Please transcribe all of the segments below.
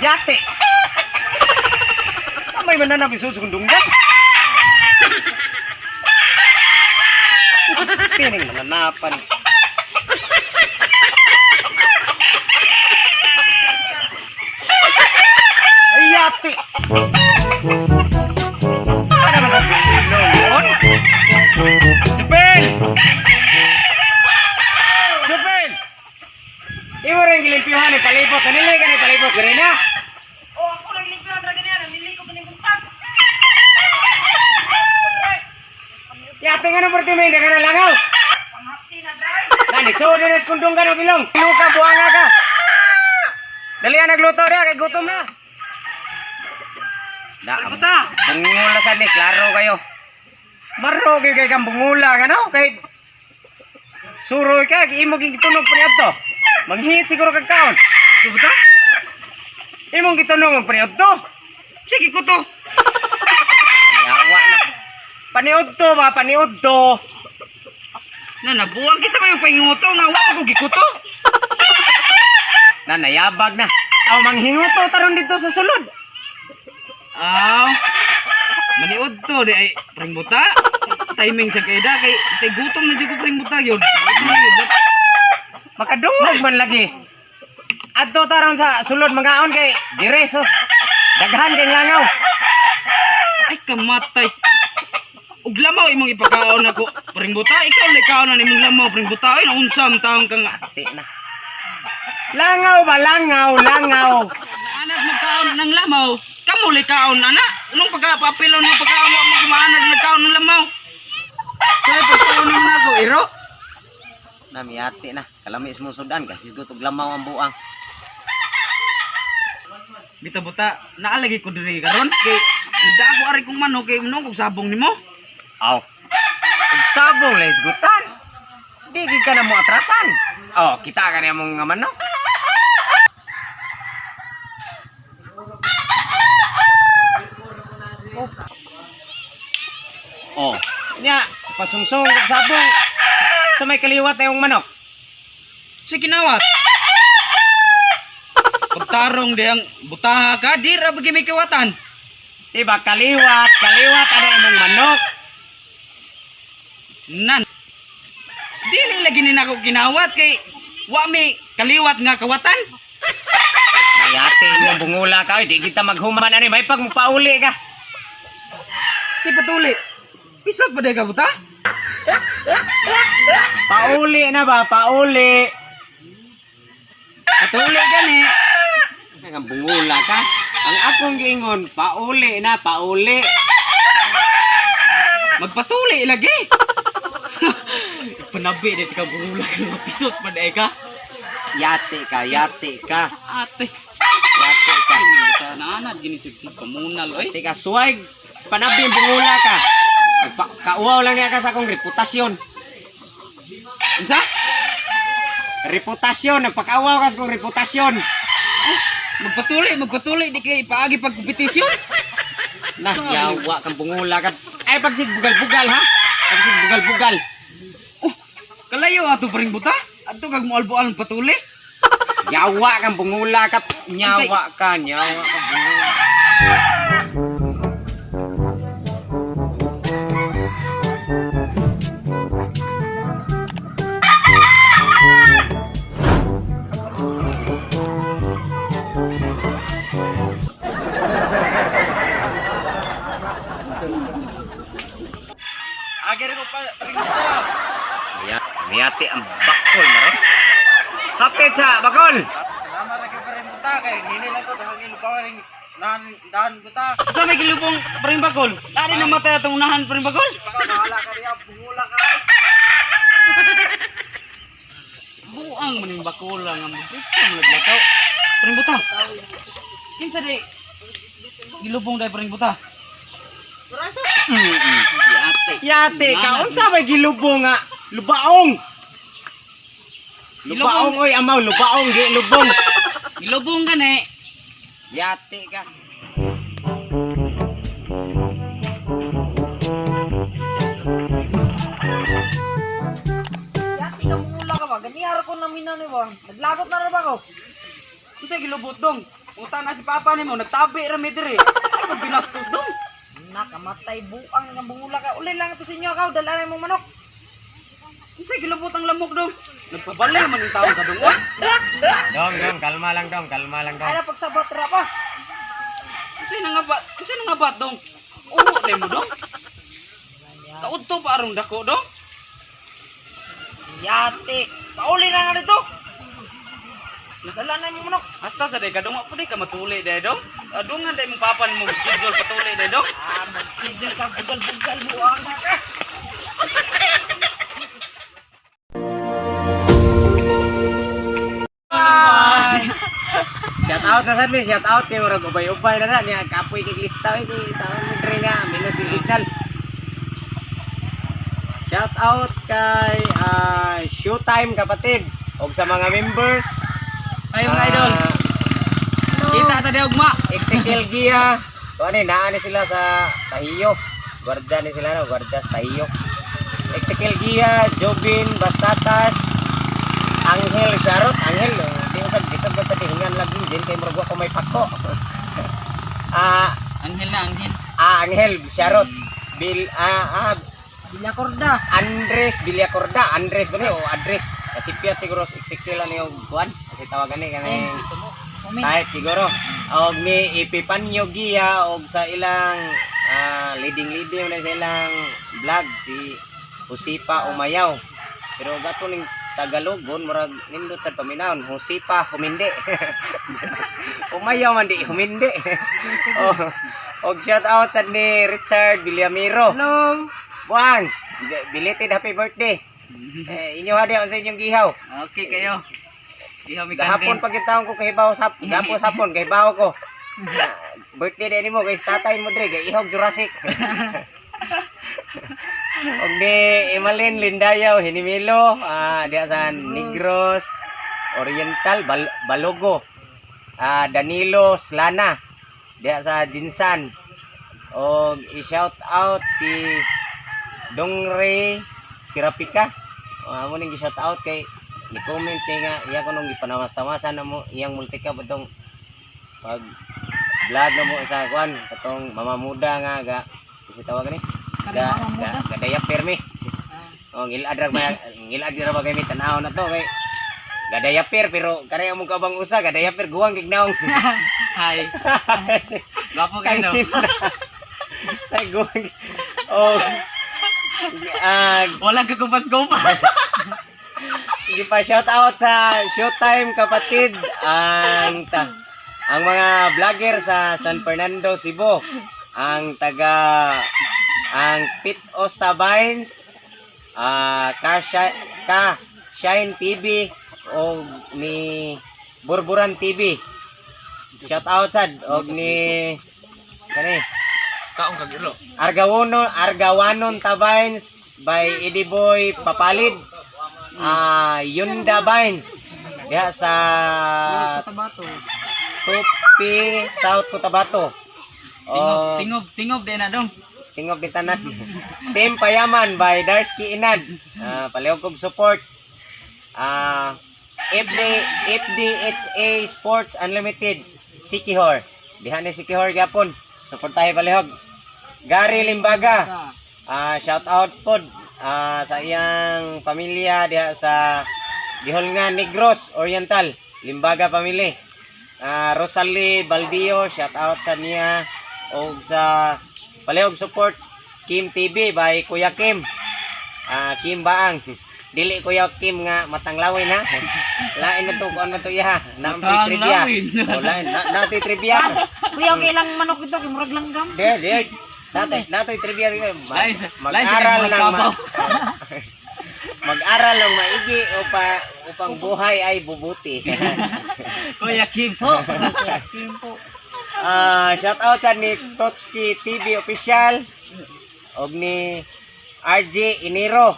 Yate. Kamay man na nabisod sa kundunggan. Tining mananapan. Ay, yate. Para ba sa bilon? Jupel! Jupel! Imo rin gilimpyuhan ni palibot. Kanili ka ni palibot. Gari na. Oh, ako naglimpyo ra gani, namili ko kaning buntag. Yate nga nang perti may dagan na langaw. Panghapsi na dry. Nani, so na kundong ka ng ilong. Luka, buanga ka. Dali ang nagluto na, kay gutom na. Na, Buta. bungula sa ni, klaro kayo. Maro kayo kay kang bungula ka no? Kay suroy ka, imo ging gitunog pa niadto. Manghihit siguro kag kaon. So buta? Imong gitunog og paniudto. Sige ko to. Yawa na. Paniudto ba, paniudto. Na nabuang kisa may panginguto nga wa ko gikuto. Na nayabag na. Aw manghinguto taron dito sa sulod. Aw. Maniud to di ay pring buta. Timing sa kayda kay tay gutom na jud ko pring buta gyud. Makadungog man lagi. Adto taron sa sulod mangaon kay dire sos. Daghan kay langaw. Ay kamatay. Ug lamaw imong ipakaon ako pring buta. Ikaw lay kaon na imong lamaw pring buta. Ay naunsa man taong kang Ti na. Langaw ba langaw, langaw. Anak magkaon ng lamaw. Kamo lay kaon ana. Nung pagka papilon mo pagkaon wa mo kumaanad nagkaon ng lamaw. Sa pagkaon mo na ako iro. Namiyati na. Kalami mo sudan kasi hisgot og lamaw ang buang. Bita buta, naalagi ko diri karon kay nagda ako ari kong manok kay manong kog sabong nimo. Aw. Og sabong la hisgutan. Di gid ka na mo atrasan. Oh, kita ka na mong nga manok. Oh. Nya, pasungsong kag sabong sa may kaliwat na yung manok. Sige kinawat. Pagtarong diyang butaha ka, di ra ba may kawatan. Diba, kaliwat, kaliwat ana imong manok. Nan. Dili lagi ni nako kinawat kay wa may kaliwat nga kawatan. Mayate imong bungula ka, oy, di kita maghuman ani, may pag mupauli ka. Si patuli. Pisot pa ka buta? Pauli na ba, pauli. Patuli gani. Ang bungula ka. Ang akong giingon, pauli na, pauli. Magpatuli lagi. Panabi dito ka bungula ka nga pisot pa day ka. Yate ka, yate ka, Ate. yate ka. Buta naanad gini sig pamunal oy. Teka, suwag, panabi ang bungula ka. Kauaw lang niya ka sa akong reputasyon. Unsa? Reputasyon, nagpakauaw ka sa akong reputasyon. Magpatuli, magpatuli di kay paagi pag kompetisyon. Nah, yawa kang bungula ka. Ay, pagsig bugal-bugal, ha? Pagsig bugal-bugal. Oh, kalayo ato paring buta. Ato kag mualbo-al patuli. Yawa kang bungula ka. Nyawa ka, nyawa ka bungula. Agere ko pa paring buta. Miyati ang bakol na ron. Hapit sa bakol! Salamat ra kay paring buta kay nini lang ko dahil lupaw ring nan dan buta. Sa may gilubong paring bakol. Dari namatay atong unahan paring bakol. Baka bahala ka riya bungula ka. Buang man yung bakula nga mo. Pizza mo naglakaw. Paring buta. Kinsa di Gilubong dai paring buta. Yate. Yate ka, unsa may gilubong nga? Lubaong. Lubaong oy amaw, lubaong di lubong. Gilubong gani. Yate ka. Yati ka mula ka ba? Ganihar ko na minano ba? Naglagot na ra ba ko? Unsa gilubot dong? Uta na si papa nimo nagtabi ra mi diri. Ay magbinastos dong. Nakamatay buang nga bungula ka. Uli lang ito sa inyo akaw, dala na imong manok. Unsa gilubot ang lamok dong? Nagpabalay man yung taon ka dong. Oy. Dong, dong, kalma lang dong, kalma lang dong. Ay na pagsabot ra pa. Unsa na nga ba? Unsa na nga ba dong? Uwo day mo dong. Kaudto pa arong dako dong. Yati. Pauli na nga dito. Dala na imong manok. Hasta sa day ka dong, wa pud ka matuli day dong. Adungan day mong papa nimo schedule patuli day dong. Ah, magsidjal ka bugal-bugal buang na ka. Shout out na sad mi, shout out kay murag ubay-ubay na na niya kapoy kay lista oy kay sa mo dre nga minus ni signal. Shout out kay Showtime kapatid og sa mga members. Ay mga idol, kita ta day ugma. Ezekiel Gia. Kuan ni naa ni sila sa Tahiyo. Gwardiya ni sila no, gwardiya sa Tahiyo. Ezekiel Gia, Jobin Bastatas, Angel Sharot, Angel, di usag disabot sa dihingan lagi engine kay murag wa ko may pako. Ah, Anghel na anghel. Angel Sharot. Bill Bilakorda. Andres Villacorda, Andres ba ni o Andres? Kasi Piat siguro Ezekiel ano yung kuan, kasi tawagan ni kanang Comment. type siguro. Og ni Epipanyo Gia og sa ilang leading leading na sa ilang vlog si Husipa Umayaw. Pero gato ning Tagalogon murag nindot sa paminawon Husipa humindi. Umayaw man di humindi. Oh, og shout out sa ni Richard Villamiro. Hello. Buang, belated happy birthday. Eh, inyo hadi sa inyong gihaw. Okay kayo. Ihaw mi Gahapon kandin. pag taon ko kahibaw sa gahapon sa hapon kahibaw ko. Birthday din nimo guys, tatay mo dre kay ihog Jurassic. Og ni Emalin Lindayaw Hinimilo, diha sa Negros Oriental Balogo. Danilo Slana diha sa Jinsan. Og i-shout out si Dongre Sirapika. Amo ning gi-shout out kay ni-comment ni nga iya ko nung gipanawas-tawasan na mo iyang multika batong pag vlog na mo sa kuan katong mama muda nga ga kasi tawag ni ga Mama Muda. ga, ga diaper mi. Oh, ngilad ra ba ngilad ra ba kay mi tan-aw na to kay ga diaper pero kare among kabang usa ga diaper guwang kig naong. Hi. Gwapo kayo no. Ay guwang. Oh. Walang kakupas-kupas. Hindi pa shout out sa Showtime kapatid ang ang mga vlogger sa San Fernando Cebu, ang taga ang Pit Osta Vines, Ka Shine TV o ni Burburan TV. Shout out sad og ni kani Kaong kag ilo. Argawono, Argawanon Tabines by Eddie Boy Papalid. Yunda Vines. Diha sa Cotabato. Tupi, South Cotabato. Tingob, Oh, tingob, tingob din na dong. Tingob ni tanan. Team Payaman by Darsky Inad. Palihog kog support. FD, FDHA Sports Unlimited, Sikihor. Diha ni Sikihor gyapon. Suportahe palihog. Gary Limbaga. Shout out pod sa iyang pamilya diha sa Giholngan Negros Oriental, Limbaga family. Rosalie Baldio, shout out sa niya og sa palihog support Kim TV by Kuya Kim. Kim Baang. Dili Kuya Kim nga matanglawin ha. Lain man to kuan man to iya. Naampi trivia. Matanglawin. Oh, lain na natoy trivia. Kuya, okay lang manok ito. Kay murag langgam. Di, di. Natoy trivia. Lain sa Mag-aral kay ng kabaw. mag-aral ng maigi upang buhay ay bubuti. Kuya Kim po. Kim po. Shout out sa ni Totski TV Official og ni RJ Inero.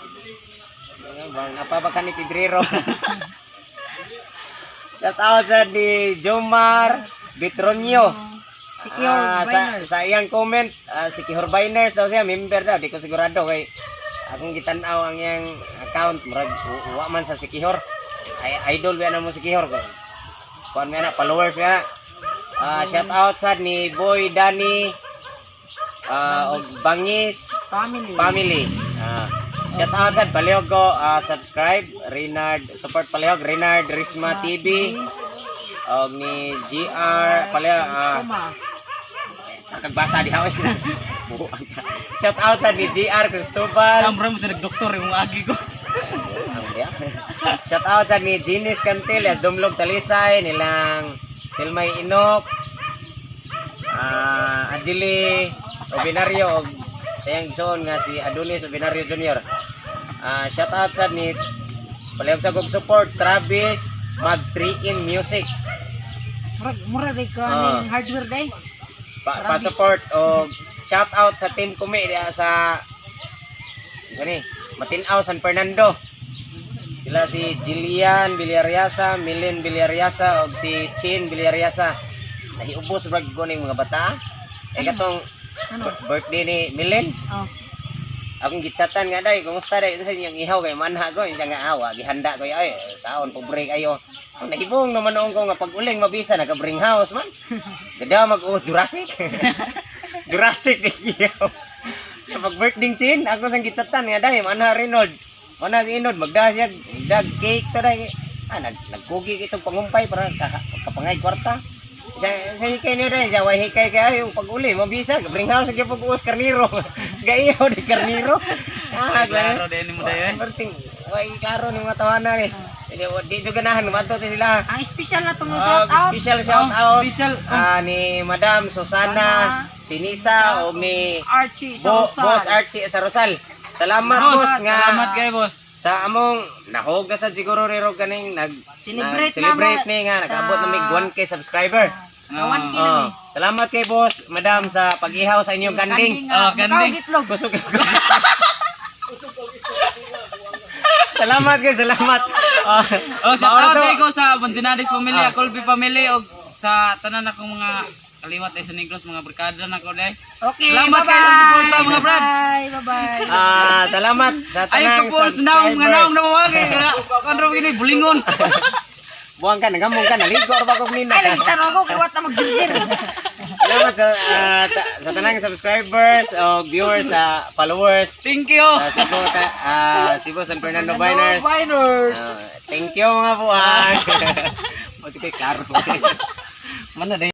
Bang apa ba ka ni Pebrero? Shout out sa ni Jomar Bitronio. Secure Sa, Biners. sa iyang comment, si Kihor Biners daw siya, member daw, di ko sigurado kay akong gitan-aw ang iyang account, murag wa man sa Sikihor. Ay, idol ba na mo si Kihor ko. Kuan mi na, followers mi na. Shout out sa ni Boy Danny og Bangis Family. Family. Shout out sa palihog ko, subscribe Renard support palihog Renard Risma TV og ni GR palihog Kuma. Nakagbasa di hawi. Buang ka. Shout out sa ni GR Cristobal. Kamra mo sa nagdoktor yung agi ko. Ang diya. Shout out sa ni Ginis Cantiles, Dumlog Talisay, nilang Silmay Inok, Adili Obinario og sa iyang igsoon nga si Adonis Obinario Jr. Shout out sa ni palihog sa kog support Travis Mag 3 in Music. Murag mura day ka ning hardware day. Pa support o shout out sa team kumi diha sa gani Matinaw San Fernando. Sila si Jillian Villariasa, Milin Villariasa og si Chin Villariasa. Nahiubos brag ko ning mga bata. Eh katong Ano? birthday ni Milin. Oh. Akong gitsatan nga day, kumusta day sa inyong ihaw kay manha ko, siya nga awa, gihanda ko ay saon pobre kayo. Ang nahibong naman noon ko nga pag uling mabisa naka bring house man. Gada mag oh, Jurassic. Jurassic ni ihaw. Ya, pag birthday chin, ako sang gitsatan nga day, manha Reynold. Manha si Inod, magda siya, dag cake to day. Nagkugi itong pangumpay para kapangay kwarta. Sa hikay niyo day, sa way hikay kayo yung pag-uli, mabisa, bring house gyud pag-uos karniro. Gaiyaw di karniro. Klaro din mo dayo eh. Berting, way klaro ni mga tawanan eh. Di di jud ganahan mato sila. Ang special na itong Oh, shout out. special shout out. Special. Ni Madam Susana Sinisa o ni Archie sa Boss Archie Sarosal. Salamat Boss, boss nga salamat kay boss. sa among nahog na sa siguro rero kaning nag Celebrate celebrate na mo mi nga nakaabot na mig 1K subscriber. Kawan ki na Oh, salamat kay boss, madam sa pag-ihaw sa inyong kanding. Oh, kanding. Itlog. Kusog. Salamat kay salamat. Oh, shout maura out to. kay ko sa Bonzinades pamilya, Colby family og sa tanan akong mga kaliwat ay sa Negros, mga barkada nako day. Okay, Salamat bye-bye. kayo sa suporta, mga brad. Bye, bye-bye. Salamat sa Ay tanang kapos naong nga naong subscribers. na mawagi. Kan ro gini bulingon. Buwang ka, nagamong ka, naligo ra ba kog nina. Ay, lagi tanong ko kay wata magjirjir. Salamat sa tanang subscribers o viewers sa followers Thank you. sa Cebu San Fernando Biners. Biners. Thank you mga buwan. Buti kay klaro. Mana day.